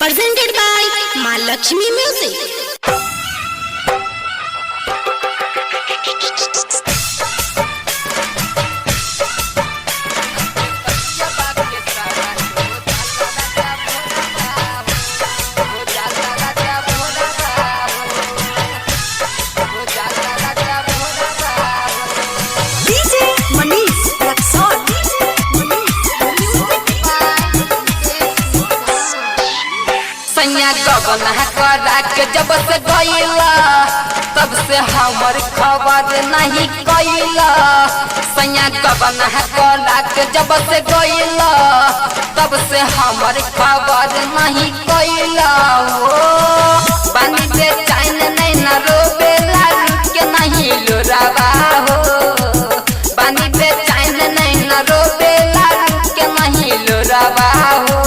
Presented by Ma Lakshmi Music. DJ Manish Raxaul. सैया गबन करा के जब से गईला तब से हमर खबर नहीं कैला। सैया गबन करा के जब से गईला तब से हमर खबर नहीं कैला। ओ बानी बेचैन नहीं न रोबेला के नहीं लोरावा हो। बानी बेचैन नहीं न रोबेला के नहीं लोरावा हो।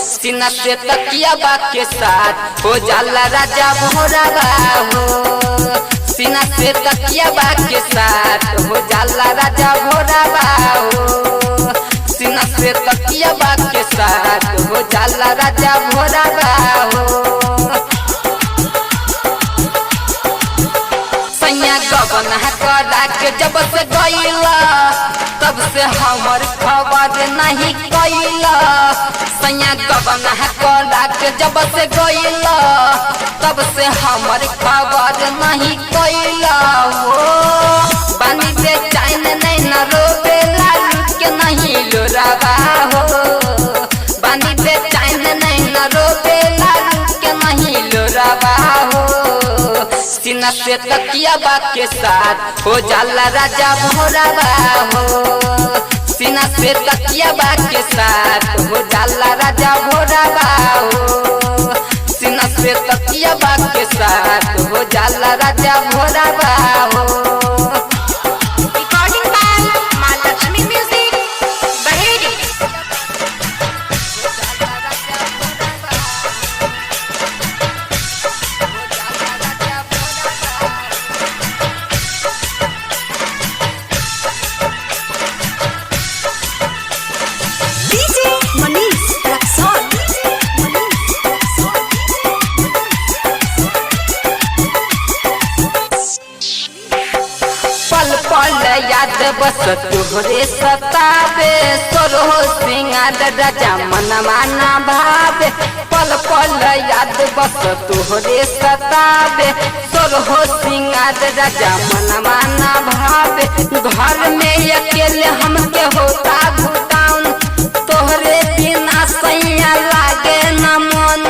सीना से तकिया बा के साथ हो जाला राजा भोरावा हो। सीना से तकिया बा के साथ हो जाला राजा भोरावा हो। सीना से तकिया बा के साथ हो जाला राजा भोरावा हो। सैया गबन करा के जब से गईला तब से हमर खबर नहीं कैला। सैया गबन करा के जब से गईला तब से हमर खबर नहीं कैला। हो बानी बेचैन नहीं न रोबेला के नहीं लोरावा हो। बानी बेचैन नहीं न रोबेला के नहीं लोरावा हो। सीना से तकिया बा के साथ हो जाला राजा भोरावा हो। सीना से तकिया बा के साथ हो जाला राजा भोरावा हो। सीना से तकिया बा के साथ हो जाला राजा भोरावा हो। Recording by Ma Lakshmi Music, Baheri. DJ Manish Raxaul. पल पल याद बस तुहरे सतावे सोरो सिंगार राजा मनवा ना भावे। पल पल याद बस तुहरे सतावे सोरो सिंगार राजा मनवा ना भावे। घर में अकेले हमके होता घुटाउन तोहरे बिना सैया लागे न मन,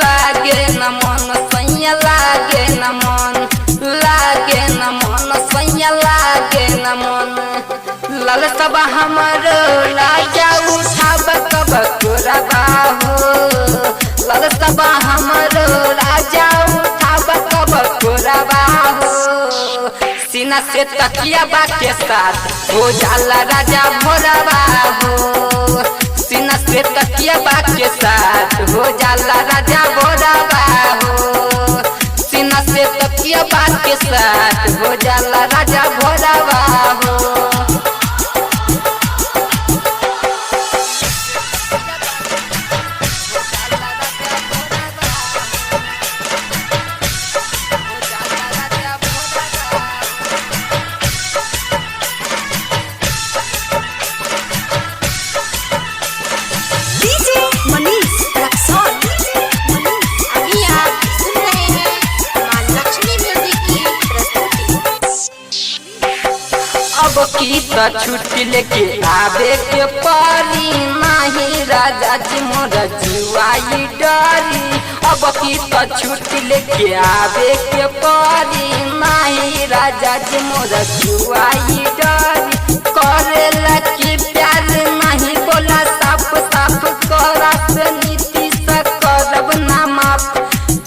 लागे न मन सैया, लागे न मन, लागे न मन सैया, लागे न मन। लाल सब हमर राजा उठाब कब कोरबा हो। लाल सब हमर राजा उठाब कब कोरबा हो। सीना से तकिया बा के साथ हो जाला राजा भोरवा हो। सीना से तकिया बा के साथ हो जाला राजा भोरवा हो। सीना से तकिया बा के साथ हो जाला राजा भोरवा हो। DJ Manish Raxaul. अभी आप सुन रहे हैं माँ लक्ष्मी म्यूजिक की प्रस्तुति। अब की त छुट्टी लेके आवे के परी नाही राजा जी मोर जुआई डरी। अब की त छुट्टी लेके आवे के परी नाही राजा जी मोर जुआई डरी। करेला की प्यार नहीं बोला साफ साफ करा से नीति से करब ना माफ,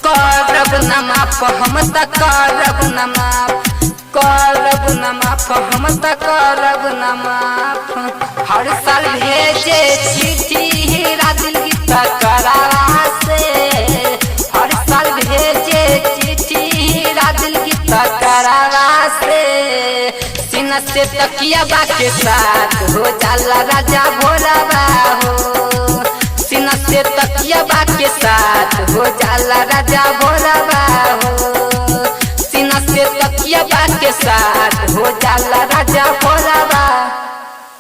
करब ना माफ हम त करब ना माफ, करब न माफ हम त करब न माफ। हर साल भेजे चिट्ठी हीरा दिल की तकरारा से। हर साल भेजे चिट्ठी हीरा दिल की तकरारा से। सीना से तकिया बा के साथ हो जाला राजा भोलाबा हो। सीना से तकिया बा के साथ हो जाला राजा भोरवा हो। सीना से तकिया बा के साथ हो जाला राजा भोरवा।